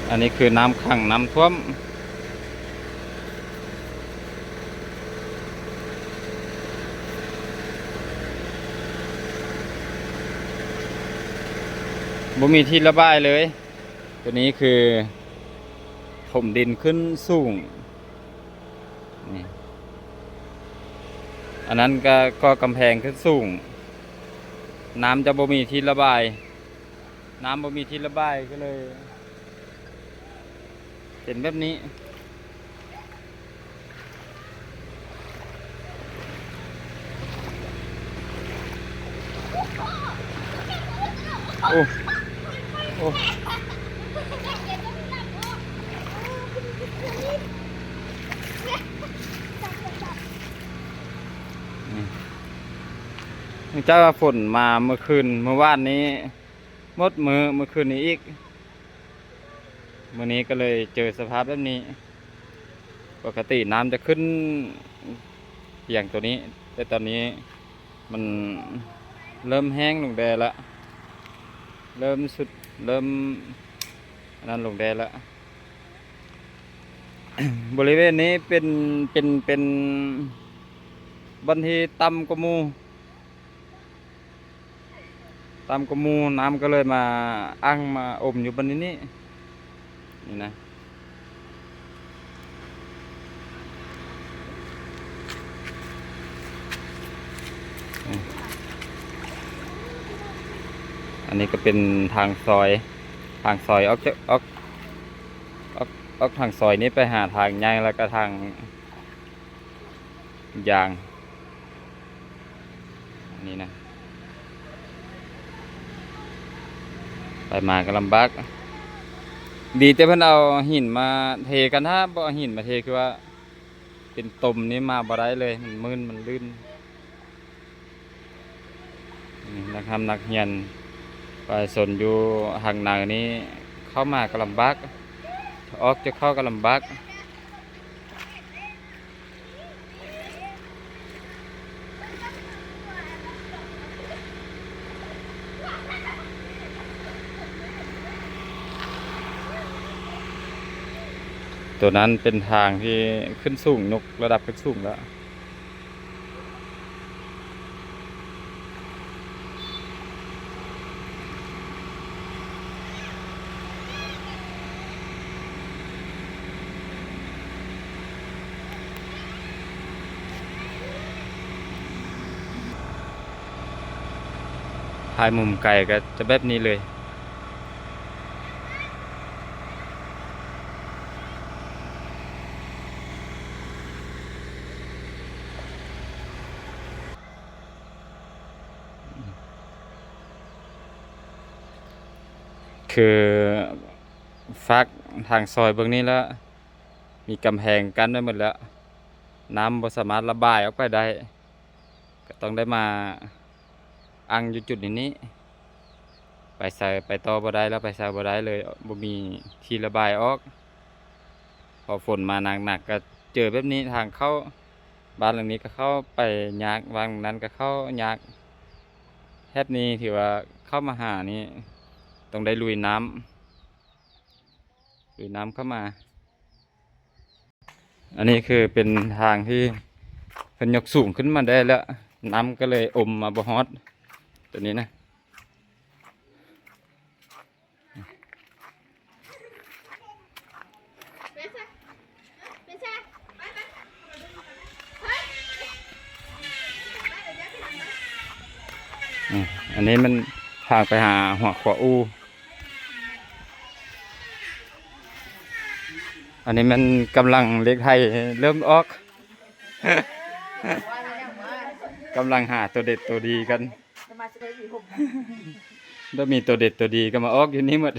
ອັນນີ້ຄືນ້ຳຂັງ ນ້ຳຖ້ວມ ບໍ່ມີທີ່ລະບາຍເລີຍ. ໂຕນີ້ຄືຖົມດິນຂຶ້ນສູງ ນີ້ ອັນນັ້ນກໍກໍ່ກຳແພງຂຶ້ນສູງ ນ້ຳຈະບໍ່ມີທີ່ລະບາຍ ນ້ຳບໍ່ມີທີ່ລະບາຍ ກໍເລີຍເປັນແບບນີ້. ໂອ້ ໂອ້ ນີ້ ເຈົ້າວ່າຝົນມາເມື່ອຄືນ ເມື່ອວານນີ້ໝົດມື້ ເມື່ອຄືນນີ້ອີກ ມື້ນີ້ກໍເລີຍເຈີສະພາບແບບນີ້. ປົກກະຕິນ້ຳຈະຂຶ້ນພຽງໂຕນີ້ ແຕ່ຕອນນີ້ມັນເລີ່ມແຫ້ງລົງແດ່ລະ ເລີ່ມສຸດ ເລີ່ມອັນນັ້ນລົງແດ່ລະ. ບໍລິເວນນີ້ເປັນ ເປັນ ເປັນບ່ອນທີ່ຕ່ຳກວ່າໝູ່ ຕ່ຳກວ່າໝູ່ ນ້ຳກໍເລີຍມາອັ່ງມາອົມຢູ່ບ່ອນນີ້ ນີ້ ນີ້ນະ. ອັນນີ້ກໍເປັນທາງຊອຍ ທາງຊອຍອອກຈາກ ອອກ ອອກ ອອກທາງຊອຍນີ້ໄປຫາທາງໃຫຍ່ ແລ້ວກໍທາງ ຢາງ ອັນນີ້ນະ ໄປມາກໍລຳບາກ. ດີແຕ່ເພິ່ນເອົາຫີນມາເທກັນ ຖ້າບໍ່ເອົາຫີນມາເທ ຄືວ່າເປັນຕົມນີ້ມາບໍ່ໄດ້ເລີຍ ມັນມື່ນ ມັນລື່ນ. ນີ້ ນັກຮ່ຳນັກຮຽນ ປະຊາຊົນຢູ່ທາງໃນນີ້ ເຂົ້າມາກໍລຳບາກ ອອກຈາກເຂົ້າກໍລຳບາກ. ໂຕນັ້ນເປັນທາງທີ່ຂຶ້ນສູງ ຍົກລະດັບຂຶ້ນສູງແລ້ວ. ຖ່າຍມຸມໄກກໍຈະແບບນີ້ເລີຍ. ຄືຟາກທາງຊອຍເບິ່ງນີ້ລະ ມີກຳແພງກັ້ນໄວ້ໝົດແລ້ວ ນ້ຳບໍ່ສາມາດລະບາຍອອກໄປໄດ້ ກໍຕ້ອງໄດ້ມາອັ່ງຢູ່ຈຸດນີ້ ໄປໃສໄປຕໍ່ບໍ່ໄດ້ແລ້ວ ໄປໃສບໍ່ໄດ້ເລີຍ ບໍ່ມີທີ່ລະບາຍອອກ. ພໍຝົນມາໜັກໆ ກໍເຈີແບບນີ້ ທາງເຂົ້າ ບ້ານຫຼັງນີ້ກໍເຂົ້າໄປຍາກ ບ້ານນັ້ນກໍເຂົ້າຍາກ. ແຖບນີ້ຖືວ່າເຂົ້າມາຫານີ້ຕ້ອງໄດ້ລຸຍນ້ຳ ລຸຍນ້ຳເຂົ້າມາ. ອັນນີ້ຄືເປັນທາງທີ່ເພິ່ນຍົກສູງຂຶ້ນມາໄດ້ແລ້ວ ນ້ຳກໍເລີຍອົມມາບໍ່ຮອດ ຕົວນີ້ນະ. ອືມ ອັນນີ້ມັນທາງໄປຫາຫົວຂົວອູ່. ອັນນີ້ແມ່ນກຳລັງເລກໄທເລີ່ມອອກ ກຳລັງຫາຕົວເດັດຕົວດີກັນ. ແລ້ວມີຕົວເດັດຕົວດີກໍມາອອກຢູ່ນີ້ໝົດ.